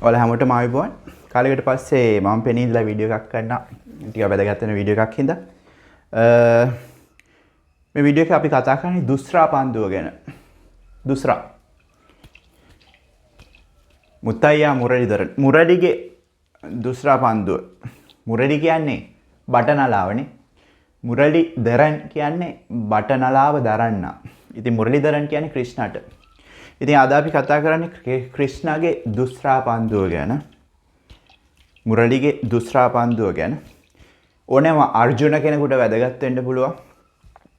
ඔයාලා හැමෝටම ආයුබෝවන්. කාලයකට පස්සේ මම පෙනී ඉඳලා වීඩියෝ එකක් කරනවා. ටිකක් වැදගත් වෙන වීඩියෝ එකක් හින්දා. මේ වීඩියෝ එකේ අපි කතා කරන්නේ දුස්රා පන්දුව ගැන. දුස්රා. මුත්තයියා මුරලිදරන්. මුරලිගේ දුස්රා පන්දුව. මුරලි කියන්නේ බටනලාවනේ. මුරලිදරන් කියන්නේ බටනලාව දරන්නා. ඉතින් මුරලිදරන් කියන්නේ ක්‍රිෂ්ණාට. ඉතින් අද අපි කතා කරන්නේ ක්‍රිෂ්ණාගේ දුස්රා පන්දුව ගැන. මුරලිගේ දුස්රා පන්දුව ගැන. ඕනෑම අර්ජුන කෙනෙකුට වැදගත් වෙන්න පුළුවන්.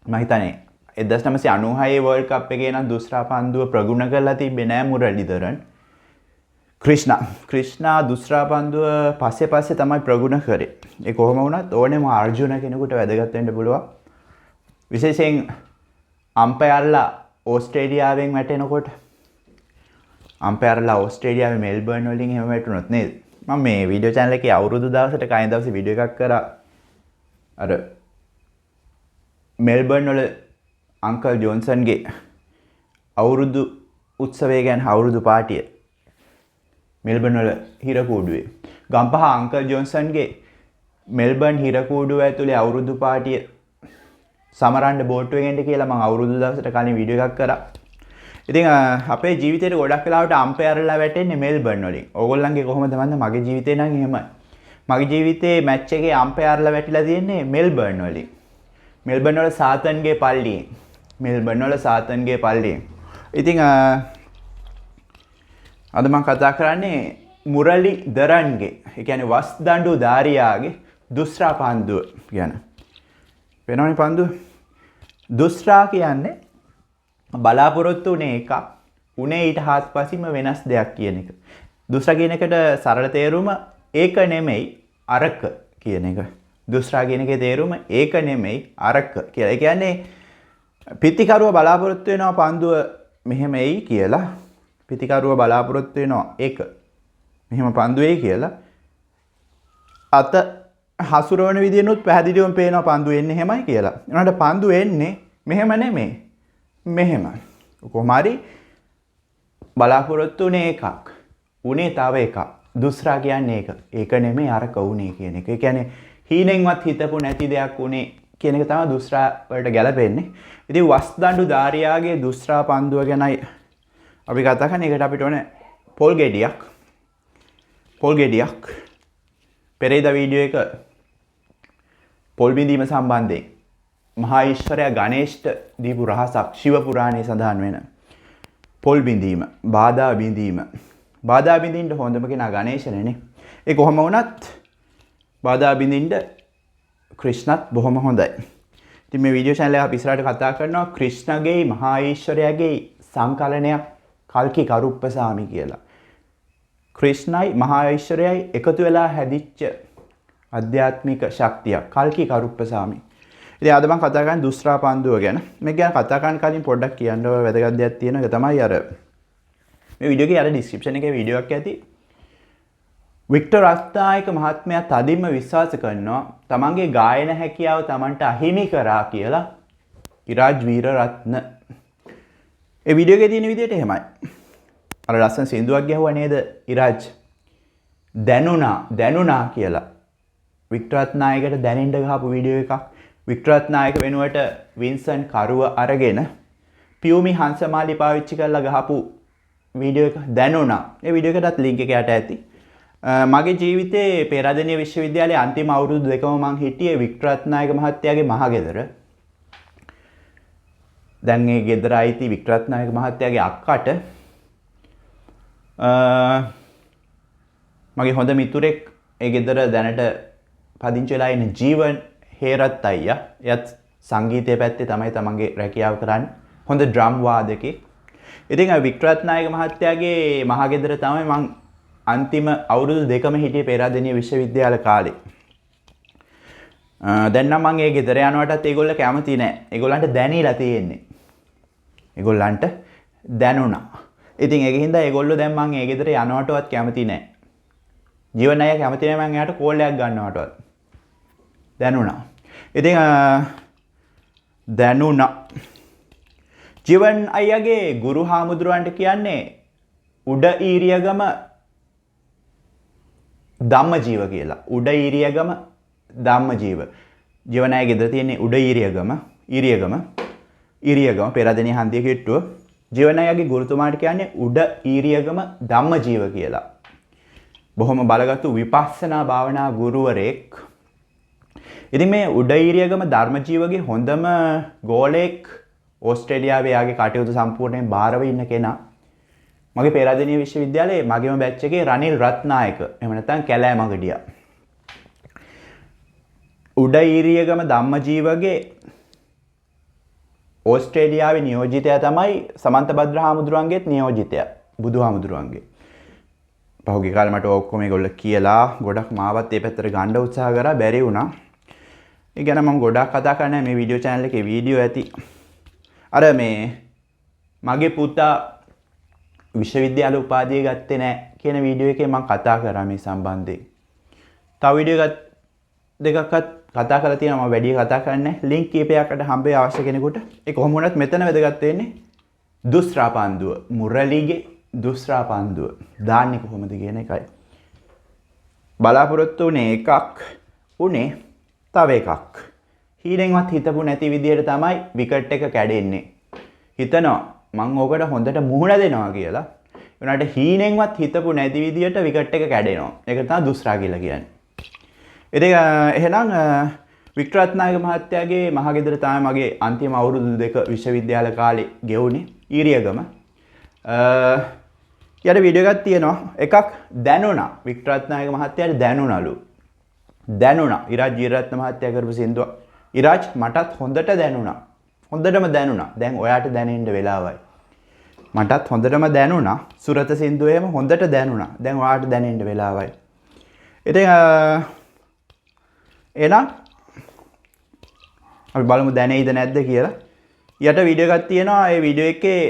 මම හිතන්නේ 1996 වර්ල්ඩ් කප් එකේ නම් දුස්රා පන්දුව ප්‍රගුණ කරලා තිබ්බේ නෑ මුරලිදරන්. ක්‍රිෂ්ණා දුස්රා පන්දුව පස්සේ පස්සේ තමයි ප්‍රගුණ කරේ. ඒ කොහොම වුණත් ඕනෑම අර්ජුන කෙනෙකුට වැදගත් වෙන්න පුළුවන්. විශේෂයෙන් අම්පයර්ලා ඕස්ට්‍රේලියාවෙන් වැටෙනකොට, අම්පයර්ලා ඕස්ට්‍රේලියාවේ මෙල්බර්න් වලින් එහෙම වැටුණොත් නේද? මම මේ වීඩියෝ චැනල් එකේ අවුරුදු දවසට කලින් දවසේ වීඩියෝ එකක් කරා. අර මෙල්බර්න් වල අංකල් ජොන්සන්ගේ අවුරුදු උත්සවය ගැන, අවුරුදු පාටිය මෙල්බර්න් වල හිරකූඩුවේ. ගම්පහ අංකල් ජොන්සන්ගේ මෙල්බර්න් හිරකූඩුව ඇතුලේ අවුරුදු පාටිය සමරන්න බෝට්ටුවෙන් එන්න කියලා මම අවුරුදු දවසට කලින් වීඩියෝ එකක් කරා. ඉතින් අපේ ජීවිතේට ගොඩක් වෙලාවට අම්පයර්ලා වැටෙන්නේ මෙල්බර්න් වලින්. ඕගොල්ලන්ගේ කොහොමද මන්ද? මගේ ජීවිතේ නම් එහෙමයි. මගේ ජීවිතේ මැච් එකේ අම්පයර්ලා වැටිලා තියෙන්නේ මෙල්බර්න් වලින්. මෙල්බර්න් වල සාතන්ගේ පල්ලියෙන්. මෙල්බර්න් වල සාතන්ගේ පල්ලියෙන්. ඉතින් අද මම කතා කරන්නේ මුරලි දරන්ගේ, ඒ කියන්නේ වස් දඬු ධාරියාගේ දුස්රා පන්දුව ගැන. වෙනවනේ පන්දුව. දුස්රා කියන්නේ බලාපොරොත්තු වුණේ එකක්, උනේ ඊට හාත්පසින්ම වෙනස් දෙයක් කියන එක. දුස්රා කියන එකට සරල තේරුම ඒක නෙමෙයි අරක කියන එක. දුස්රා කියන එකේ තේරුම ඒක නෙමෙයි අරක කියලා. ඒ කියන්නේ පිතිකරුව බලාපොරොත්තු වෙනවා පන්දුව මෙහෙම එයි කියලා. පිතිකරුව බලාපොරොත්තු වෙනවා ඒක මෙහෙම පන්දු එයි කියලා. අත හසුරවන විදියනොත් පැහැදිලිවම පේනවා පන්දු එන්නේ එහෙමයි කියලා. ඒ වුණාට පන්දු එන්නේ මෙහෙම නෙමෙයි. මෙහෙම. කොහොම හරි බලාපොරොත්තු වුණේ එකක්. උනේ තව එකක්. දුස්රා කියන්නේ ඒක. ඒක නෙමෙයි අරක උනේ කියන එක. ඒ කියන්නේ හීනෙන්වත් හිතපු නැති දෙයක් උනේ කියන එක තමයි දුස්රා වලට ගැලපෙන්නේ. ඉතින් වස් දඬු ධාරියාගේ දුස්රා පන්දුව ගැනයි අපි කතා කරන්නේ. ඒකට අපිට ඕනේ පොල් ගෙඩියක්. පොල් ගෙඩියක්. පෙරේද වීඩියෝ එක පොල් බිඳීම සම්බන්ධයෙන් මහා ඊශ්වරයා ගණේෂ්ට දීපු රහසක් ශිව පුරාණයේ සඳහන් වෙන පොල් බිඳීම, බාධා බිඳීම. බාධා බිඳින්න හොඳම කෙනා ගණේෂනේ. ඒ කොහොම වුණත් බාධා බිඳින්න ක්‍රිෂ්ණත් බොහොම හොඳයි. ඉතින් මේ වීඩියෝ චැනල් එක අපි ඉස්සරහට කතා කරනවා ක්‍රිෂ්ණගේ මහා ඊශ්වරයාගේ සංකලනයක් කල්කි කරුප්පසාමි කියලා. ක්‍රිෂ්ණයි මහා ඊශ්වරයයි එකතු වෙලා හැදිච්ච ආධ්‍යාත්මික ශක්තියක් කල්කි කරුප්පසාමි. ඉතින් අද මම කතා කරන්නේ දුස්රා පන්දුව ගැන. මේක ගැන කතා කරන්න කලින් පොඩ්ඩක් කියන්න ඕන වැදගත් දෙයක් තියෙනවා. ඒක තමයි අර මේ වීඩියෝ එකේ අර ඩිස්ක්‍රිප්ෂන් එකේ වීඩියෝ එකක් ඇති. වික්ටර් රත්නායක මහත්මයා තදින්ම විශ්වාස කරනවා තමන්ගේ ගායන හැකියාව තමන්ට අහිමි කරා කියලා ඉරාජ් වීරරත්න. ඒ වීඩියෝ එකේ තියෙන විදිහට එහෙමයි. අර ලස්සන සින්දුවක් ගැහුවා නේද ඉරාජ්? දැනුණා දැනුණා කියලා. වික්ටර් රත්නායකට දැනෙන්න ගහපු වීඩියෝ එකක්. වික්ටර් රත්නායක වෙනුවට වින්සන් කරුව අරගෙන පියුමි හංසමාලි පාවිච්චි කරලා ගහපු වීඩියෝ එක දැනුණා. ඒ වීඩියෝ එකටත් ලින්ක් එක යට ඇති. මගේ ජීවිතේ පේරාදෙණිය විශ්වවිද්‍යාලයේ අන්තිම අවුරුදු දෙකම මං හිටියේ වික්ටර් රත්නායක මහත්තයාගේ මහගෙදර. දැන් ඒ ගෙදර අයිති වික්ටර් රත්නායක මහත්තයාගේ අක්කට මගේ හොඳ මිතුරෙක් ඒ ගෙදර දැනට පදිංචි වෙලා ඉන්න ජීවන් හේරත් අයියා. එයත් සංගීතය පැත්තේ තමයි තමන්ගේ රැකියාව කරන්නේ. හොඳ ඩ්‍රම් වාදකෙක්. ඉතින් අර වික්ටර් රත්නායක මහත්තයාගේ මහගෙදර තමයි මං අන්තිම අවුරුදු දෙකම හිටියේ පේරාදෙණිය විශ්වවිද්‍යාල කාලේ. දැන් නම් මං ඒ ගෙදර යනවටත් ඒගොල්ලෝ කැමති නෑ. ඒගොල්ලන්ට දැනিলা තියෙන්නේ. ඒගොල්ලන්ට දැනුණා. ඉතින් ඒක හින්දා ඒගොල්ලෝ දැන් මං ඒ ගෙදර යනවටවත් කැමති නෑ. ජීවන අයියා කැමති නෑ මං එයාට කෝල් එකක් ගන්නවටවත්. දැනුණා. ඉතින් දැනුණා. ජීවන් අයියාගේ ගුරු හාමුදුරුවන්ට කියන්නේ උඩ ඊරියගම ධම්මජීව කියලා. උඩ ඊරියගම ධම්මජීව. ජීවන අය ගෙදර තියෙන්නේ උඩ ඊරියගම, ඊරියගම, ඊරියගම පෙරදෙනිය හන්දිය කිට්ටුව. ජීවන අයගේ ගුරුතුමාට කියන්නේ උඩ ඊරියගම ධම්මජීව කියලා. බොහොම බලගත්තු විපස්සනා භාවනා ගුරුවරයෙක්. ඉතින් මේ උඩ ඊරියගම ධර්මජීවගේ හොඳම ගෝලෙක්, ඕස්ට්‍රේලියාවේ යාගේ කටයුතු සම්පූර්ණයෙන් බාරව ඉන්න කෙනා. මගේ පේරාදෙණිය විශ්වවිද්‍යාලයේ මගේම බැච් එකේ රනිල් රත්නායක, එහෙම නැත්නම් කැලෑ මගඩියා. උඩ ඊරියගම ධම්මජීවගේ ඕස්ට්‍රේලියාවේ නියෝජිතයා තමයි සමන්තභද්‍ර හාමුදුරුවන්ගේත් නියෝජිතයා, බුදුහාමුදුරුවන්ගේ. පහුගිය කාලේ මට ඔක්කොම මේගොල්ලෝ කියලා ගොඩක් මාවත් ඒ පැත්තට ගන්න උත්සාහ කරා, බැරි වුණා. ඒ ගැන මම ගොඩක් කතා කරන්නේ මේ වීඩියෝ චැනල් එකේ වීඩියෝ ඇති. අර මේ මගේ පුතා විශ්වවිද්‍යාල උපාධිය ගත්තේ නෑ කියන වීඩියෝ එකේ මම කතා කරා මේ සම්බන්ධයෙන්. තව වීඩියෝ එකක් දෙකක්වත් කතා කරලා තියෙනවා, මම වැඩි කතා කරන්නේ නෑ. ලින්ක් කීපයකට හම්බ වෙයි අවශ්‍ය කෙනෙකුට. ඒ කොහොම වුණත් මෙතන වැදගත් වෙන්නේ දුස්රා පන්දුව, මුරලිගේ දුස්රා පන්දුව දාන්නේ කොහොමද කියන එකයි. බලාපොරොත්තු වුණේ එකක්, උනේ තව එකක්. හීනෙන්වත් හිතපු නැති විදියට තමයි විකට් එක කැඩෙන්නේ. හිතනවා මං ඕකට හොඳට මුහුණ දෙනවා කියලා. ඒ වුණාට හීනෙන්වත් හිතපු නැති විදියට විකට් එක කැඩෙනවා. ඒක තමයි දුස්රා කියලා කියන්නේ. ඉතින් එහෙනම් වික්ටර් රත්නායක මහත්තයාගේ මහගෙදර තමයි මගේ අන්තිම අවුරුදු දෙක විශ්වවිද්‍යාල කාලේ ගෙවුනේ, ඊරියගම. යට වීඩියෝ එකක් තියෙනවා. එකක් දැනුණා වික්ටර් රත්නායක මහත්තයාට දැනුණලු. දැනුණා ඉරාජ් වීරරත්න මහත්තයා කරපු සින්දුව. ඉරාජ් මටත් හොඳට දැනුණා. හොඳටම දැනුණා. දැන් ඔයාට දැනෙන්න වෙලාවයි. මටත් හොඳටම දැනුණා. සුරත සින්දුව එහෙම හොඳට දැනුණා. දැන් ඔයාට දැනෙන්න වෙලාවයි. ඉතින් එහෙනම් අපි බලමු දැනෙයිද නැද්ද කියලා. යට වීඩියෝ එකක් තියෙනවා. ඒ වීඩියෝ එකේ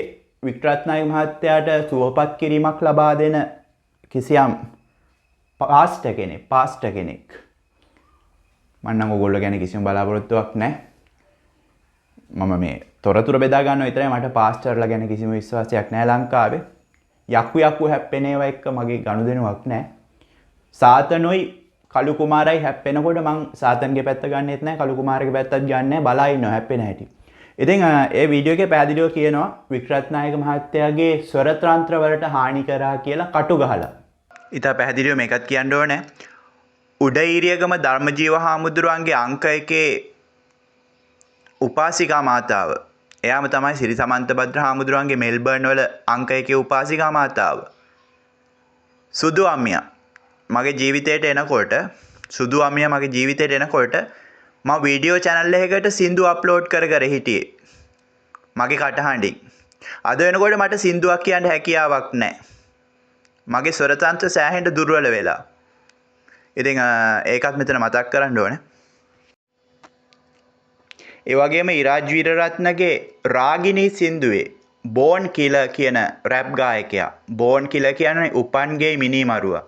වික්ටර් රත්නායක මහත්තයාට සුවපත් කිරීමක් ලබා දෙන කිසියම් පාස්ටර් කෙනෙක්, පාස්ටර් කෙනෙක්. මං නම් ඔයගොල්ලෝ ගැන කිසිම බලාපොරොත්තුවක් නැහැ. මම මේ තොරතුරු බෙදා ගන්නවා විතරයි. මට පාස්ටර්ලා ගැන කිසිම විශ්වාසයක් නැහැ ලංකාවේ. යක්කු යක්කු හැප්පෙන ඒවා එක්ක මගේ ගනුදෙනුවක් නැහැ. සාතනුයි කලු කුමාරයි හැප්පෙනකොට මං සාතන්ගේ පැත්ත ගන්නෙත් නැහැ, කලු කුමාරගේ පැත්තත් ගන්නෙ නැහැ, බලා ඉන්නවා හැප්පෙන හැටි. ඉතින් ඒ වීඩියෝ එකේ පැහැදිලිව කියනවා වික්ටර් රත්නායක මහත්තයාගේ ස්වර තන්ත්‍ර වලට හානි කරා කියලා කටු ගහලා. ඉතින් පැහැදිලිව මේකත් කියන්න ඕනේ. උඩ ඊරියගම ධර්මජීව හාමුදුරුවන්ගේ අංක එකේ උපාසිකා මාතාව. එයාම තමයි සිරි සමන්තභද්‍ර හාමුදුරුවන්ගේ මෙල්බර්න් වල අංක එකේ උපාසිකා මාතාව. සුදු අම්මියා මගේ ජීවිතේට එනකොට, සුදු අම්මියා මගේ ජීවිතේට එනකොට මම වීඩියෝ චැනල් එකකට සින්දු අප්ලෝඩ් කර කර හිටියේ. මගේ කටහඬින්. අද වෙනකොට මට සින්දුවක් කියන්න හැකියාවක් නැහැ. මගේ ස්වරතන්ත්‍ර සෑහෙන්න දුර්වල වෙලා. ඉතින් ඒකත් මෙතන මතක් කරන්න ඕනේ. ඒ වගේම ඉරාජ් වීරරත්නගේ රාගිනී සින්දුවේ බෝන් කිලර් කියන රැප් ගායකයා, බෝන් කිලර් කියන්නේ උපන්ගේ මිනිමරුවා.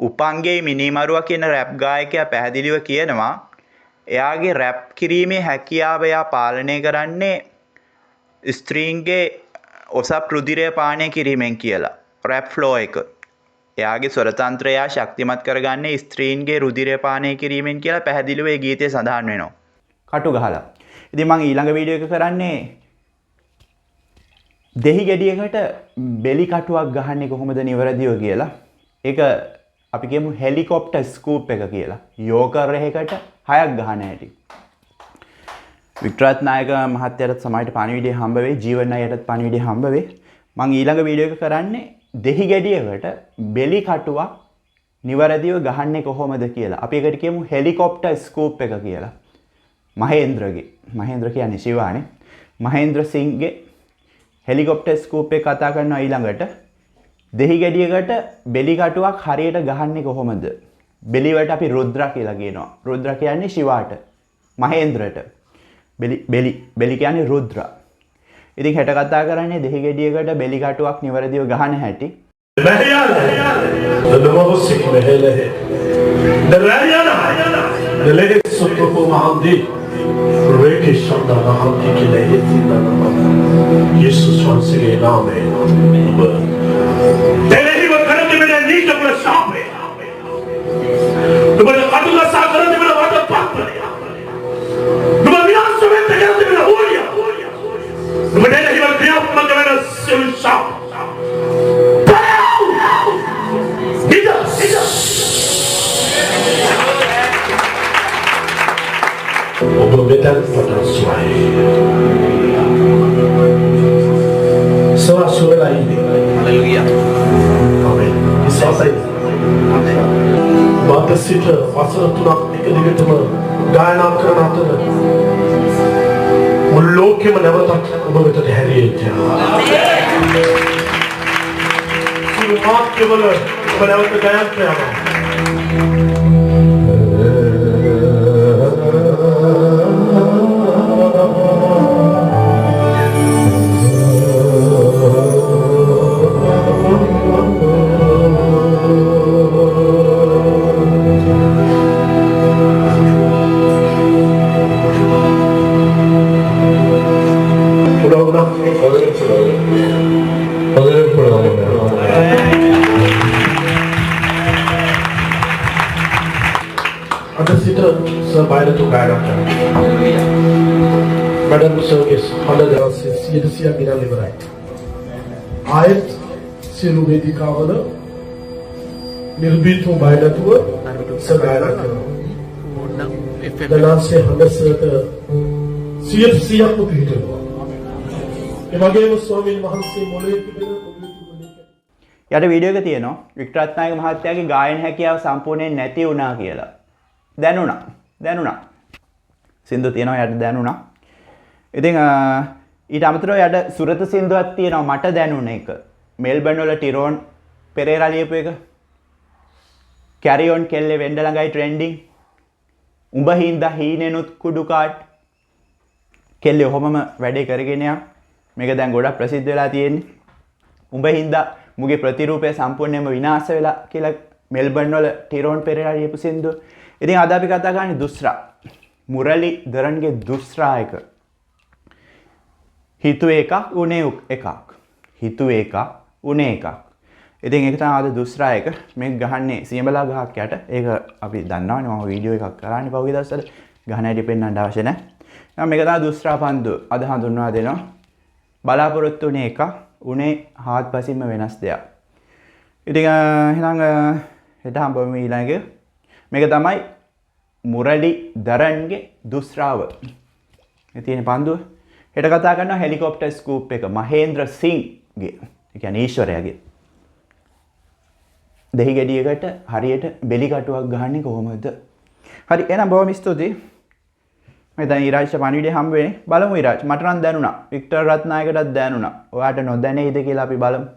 උපන්ගේ මිනිමරුවා කියන රැප් ගායකයා පැහැදිලිව කියනවා එයාගේ රැප් කිරීමේ හැකියාව එයා පාලනය කරන්නේ ස්ත්‍රීන්ගේ ඔසප් රුධිරය පානය කිරීමෙන් කියලා. රැප් ෆ්ලෝ එක. එයාගේ ස්වරතන්ත්‍රය එයා ශක්තිමත් කරගන්නේ ස්ත්‍රීන්ගේ රුධිරය පානය කිරීමෙන් කියලා පැහැදිලිව ඒ ගීතයේ සඳහන් වෙනවා. කටු ගහලා. ඉතින් මං ඊළඟ වීඩියෝ එක කරන්නේ දෙහි ගෙඩියකට බෙලි කටුවක් ගහන්නේ කොහොමද නිවැරදිව කියලා. ඒක අපි කියමු හෙලිකොප්ටර් ස්කූප් එක කියලා. යෝකර් එකකට 6ක් ගහන හැටි. වික්ටර් රත්නායක මහත්තයාටත් සමහරවිට පණිවිඩය හම්බ වෙයි, ජීවන අයටත් පණිවිඩය හම්බ වෙයි. මං ඊළඟ වීඩියෝ එක කරන්නේ දෙහි ගෙඩියකට බෙලි කටුවක් නිවැරදිව ගහන්නේ කොහොමද කියලා. අපි ඒකට කියමු හෙලිකොප්ටර් ස්කූප් එක කියලා. මහේන්ද්‍රගේ, මහේන්ද්‍ර කියන්නේ ශිවානේ. මහේන්ද්‍ර සිංගේ හෙලිකොප්ටර් ස්කූප් එක කතා කරනවා ඊළඟට. දෙහි ගෙඩියකට බෙලි කටුවක් හරියට ගහන්නේ කොහොමද? බෙලි වලට අපි රුද්‍රා කියලා කියනවා. රුද්‍රා කියන්නේ ශිවාට, මහේන්ද්‍රට. බෙලි බෙලි බෙලි කියන්නේ රුද්‍රා. ඉතින් හෙට කතා කරන්නේ දෙහි ගෙඩියකට බෙලි කටුවක් නිවැරදිව ගහන හැටි. මෙතන පටන් සුවයි. සර් සුවලා ඉන්නේ. හලෙලූයා. ආමේන්. විශ්වාසයි. මත සිට වසර 3ක් එක දිගටම ගායනා කරන අතර මුළු ලෝකෙම නැවතත් ඔබ වෙතට හැරී යනවා. සියලු මාධ්‍යවල ඔබ නැවත ගයන්ට යනවා. පුළුවන් වුණා. හොඳට පුළුවන්. අද සිට සර් බය නැතුව ගායනා කරනවා. මැඩම් සර්ගේ හඬ දවසේ 100% ගෙනල්ලා ඉවරයි. ආයෙත් සියලු වේදිකාවල නිර්භීතව බය නැතුව සර් ගායනා කරනවා. දනාසේ හඬ සර්ට 100%ක්ම පිහිටනවා. ඒ වගේම ස්වාමීන් වහන්සේ මොළයේ තිබෙන ඔළුවේ තිබෙන යට වීඩියෝ එක තියෙනවා වික්ටර් රත්නායක මහත්තයාගේ ගායන හැකියාව සම්පූර්ණයෙන් නැති වුණා කියලා. දැනුණා. දැනුණා. සින්දු තියෙනවා යට දැනුණා. ඉතින් ඊට අමතරව යට සුරත සින්දුවක් තියෙනවා මට දැනුණ එක. මෙල්බන් වල ටිරෝන් පෙරේරා ලියපු එක. කැරියොන් කෙල්ලේ වෙන්න ළඟයි ට්‍රෙන්ඩින්. උඹ හින්දා හීනෙනුත් කුඩු කාට්. කෙල්ලේ ඔහොමම වැඩේ කරගෙන යන්. මේක දැන් ගොඩක් ප්‍රසිද්ධ වෙලා තියෙන්නේ. උඹ හින්දා මුගේ ප්‍රතිරූපය සම්පූර්ණයෙන්ම විනාශ වෙලා කියලා මෙල්බන් වල ටිරෝන් පෙරේරා ලියපු සින්දුව. ඉතින් අද අපි කතා කරන්නේ දුස්රා. මුරලි දරන්ගේ දුස්රා එක. හිතුවේ එකක් උනේ එකක්. හිතුවේ එකක් උනේ එකක්. ඉතින් ඒක තමයි අද දුස්රා එක. මේක ගහන්නේ සියඹලා ගහක් යට. ඒක අපි දන්නවනේ, මම වීඩියෝ එකක් කරානේ පහුගිය දවස්වල. ගහන හැටි පෙන්වන්න අවශ්‍ය නැහැ. එහෙනම් මේක තමයි දුස්රා පන්දුව. අද හඳුන්වා දෙනවා. බලාපොරොත්තු වුණේ එකක්, උනේ හාත්පසින්ම වෙනස් දෙයක්. ඉතින් එහෙනම් හෙට හම්බ වෙමු ඊළඟ. මේක තමයි මුරලි දරන්ගේ දුස්රාව. මේ තියෙන පන්දුව. හෙට කතා කරනවා හෙලිකොප්ටර් ස්කූප් එක මහේන්ද්‍ර සිංගේ. ඒ කියන්නේ ඊශ්වරයාගේ. දෙහි ගෙඩියකට හරියට බෙලි කටුවක් ගහන්නේ කොහොමද? හරි, එහෙනම් බොහොම ස්තුතියි. මම දැන් ඉරාජ්ට පණිවිඩය හම්බ වෙන්නේ. බලමු ඉරාජ්, මට නම් දැනුණා. වික්ටර් රත්නායකටත් දැනුණා. ඔයාට නොදැනෙයිද කියලා අපි බලමු.